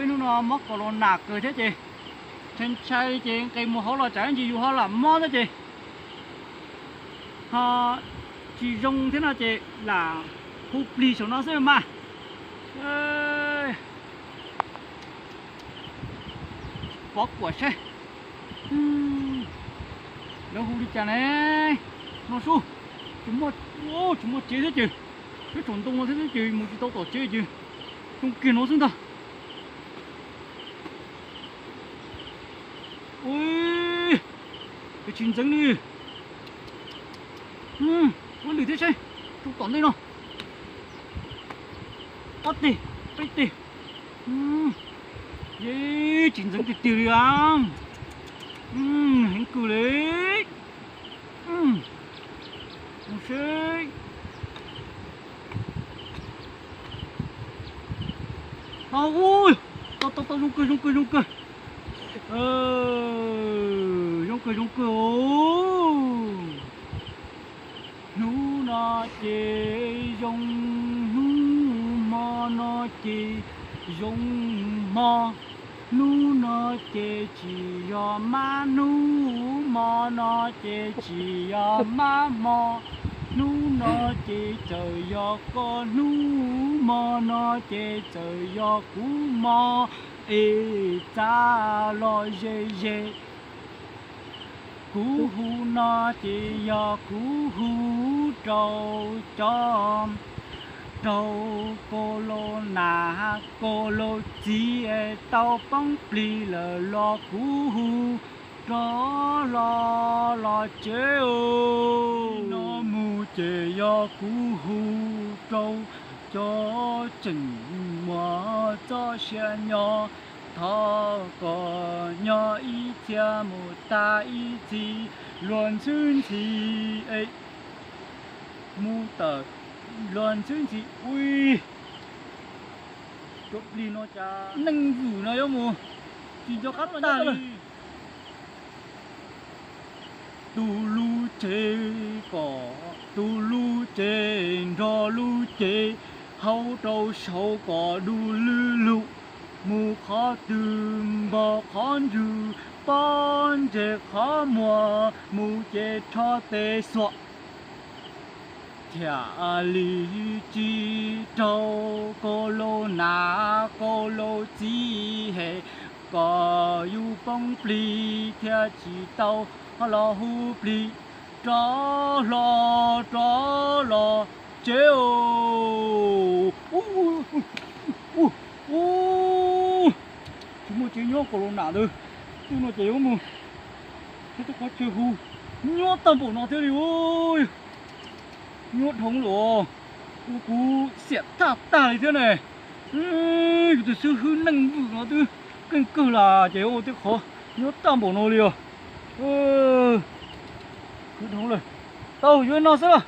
Hnub no mob corona kawg thiab ces ntshai ntshai ces nqis mus hauv los tsam ib ntsis yus ho lam mob thiab ces ho tsis zoo thiab no ces lam hu plig saum no xwb mas. Pov kuam saib lawv hu li cas ne. No sub, tsis muaj, tsis muaj tsev thiab ces, peb tsaum ntoo no thiab ces mus tsis tau tom tsev ces zoo kiag no xwb ntag. Ua, tsis ntxeev li. Ua lwm thiab saib, rau tom ntej no ob teg peb teg. Yeej tsis ntxeev tiag tiag li a. Heev kawg li. Mus seb. Tau tau tau, zoo kawg zoo kawg zoo kawg. Zoo kawg zoo kawg os. Hnub no ces zoo hnub, hmo no ces zoo hmo. Hnub no ces tsis yog mab hnub, hmo no ces tsis yog mab hmo. Hnub no ces txawm yog koj hnub, hmo no ces txawm yog kuv hmo. Es txav los ze ze. Kuv hu no ces yog kuv hu rau cov, rau koj laus nam koj laus txiv es tau poob plig lawm los kuv hu rov los los tsev os. No mus ces yog kuv hu rau cov tseem muaj txoj sia nyob, thov kom nyob ib txhia mus tag ib txhis, luag ntxhwb ntxhi es mus tawm luag ntxhwb ntxhi ua. Cov plig no cas neeg vwm no yuav mus tsis nco qab tag li. Tu lub cev kom tu lub cev, nrog lub cev hauv rau saud kom du lwj lug, mus qhov twg npog qhov ntswg, pob ntseg qhov muag, mus ces rho tes xuas. Thiaj li tsis raug koj laus nam koj laus txiv hem, kom yus poob plig thiaj tsis tau los hu plig rov hlo rov los tsev os. Tsis muaj tsev nyob kaus laus nam ntawd, tub no ces yuav mus thiab, tub qhov chaw hu nyob tag npaum no thiab li. Nyob dhau lawm, ua kuv xiam tag tag li thiab ne. Yus tus xib hwb neej vwm no twb keej kawg las ces ua tej qhov nyob tag npaum no li os. Khwv dhau lawm, tau yuav no xwb los.